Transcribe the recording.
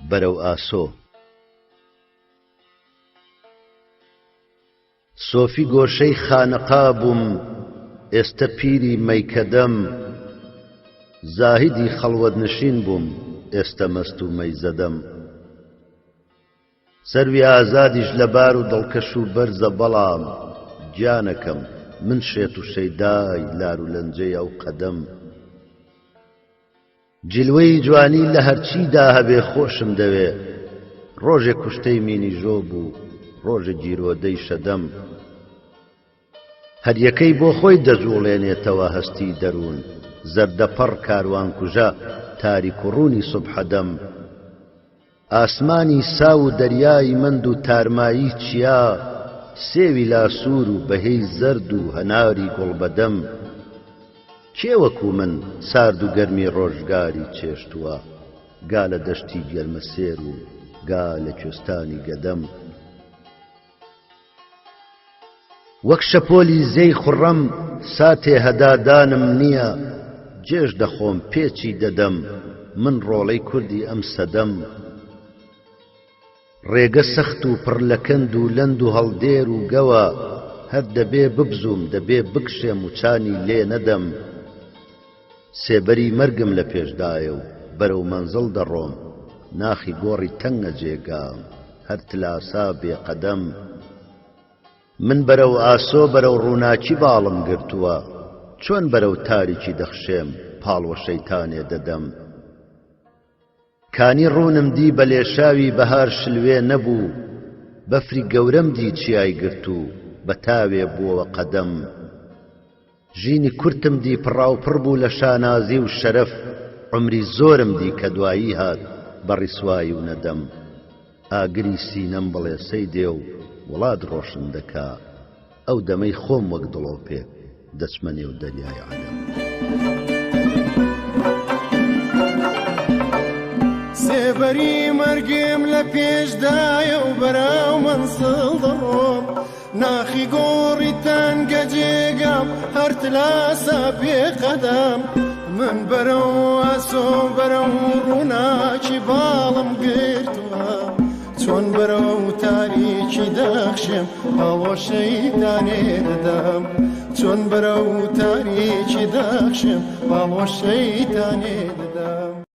بەرەو ئاسۆ. سۆفی گۆشەی خانەقا بووم ئێستە پیری مەیکەدەم زاهیدی خەڵوەتنشین بووم ئێستە مەست و مەیزەدەم سەروی ئازادیش لەبار و دڵکەش و بەرزە بەڵام گیانەکەم من شێت و شەیدای لار و لەنجەی ئەو قەدەم. جلوەی جوانی لە هەرچیدا هەبێ خۆشم دەوێ ڕۆژێ کوشتەی مینیژۆ بوو ڕۆژێ گیرۆدەی شەدەم هەریەکەی بۆ خۆی دەجوڵێنێتەوە هەستی دەروون زەردەپەڕ کاروانکوژە تاریک و ڕوونی سوبحەدەم ئاسمانی ساو و دەریای مەند و تارمایی چیا، سێوی لاسوور و بەهێی زەرد و هەناری گوڵبەدەم. کێ وەکوو من سارد و گەرمی ڕۆژگاری چێشتووە، گا لە دەشتی گەرمەسێر و گا لە کوێستانی گەدەم. وەک شەپۆلی زێی خوڕەم ساتێ هەدادانم نییە جێژ دەخۆم پێچی دەدەم من ڕۆڵەی کوردی ئەم سەدەم ڕێگە سەخت و پڕ لە کەند و لەند و هەڵدێر و گەوە هەر دەبێ ببزوم دەبێ بکشێم و چانی لێ نەدەم سێبەری مەرگم لە پێشدایە و بەرەو مەنزڵ دەڕۆم ناخی گۆڕی تەنگە جێگام هەر تلاسا بێ قەدەم من بەرەو ئاسۆ بەرەو ڕووناکی باڵم گرتووە چۆن بەرەو تاریکی دەخشێم پاڵ وە شەیتانێ دەدەم کانی ڕوونم دی بە لێشاوی بەهار شلوێ نەبوو بەفری گەورەم دی چیای گرت و بە تاوێ بووەوە قەدەم ژینی کورتم دی پڕاوپڕ بوو لە شانازی و شەرەف عومری زۆرم دی کە دوایی هات بە ڕیسوایی و نەدەم ئاگری سینەم بڵێسەی دێ و وڵات ڕۆشن دەکا ئەو دەمەی خۆم وەک دڵۆپێک دەچمە نێو دەریای عەدەم. سێبەری مەرگم لە پێشدایە و بەرەو مەنزڵ دەڕۆم ناخی گۆڕی تەنگە جێگام هەر تلاسا بێ قەدەم من بەرەو ئاسۆ بەرەو ڕووناکی باڵم گرتووە چۆن بەرەو تاریکی دەخشێم پاڵۆ شەیتانێ دەدەم چۆن بەرەو تاریکی دەخشێم پاڵۆ شەیتانێ دەدەم.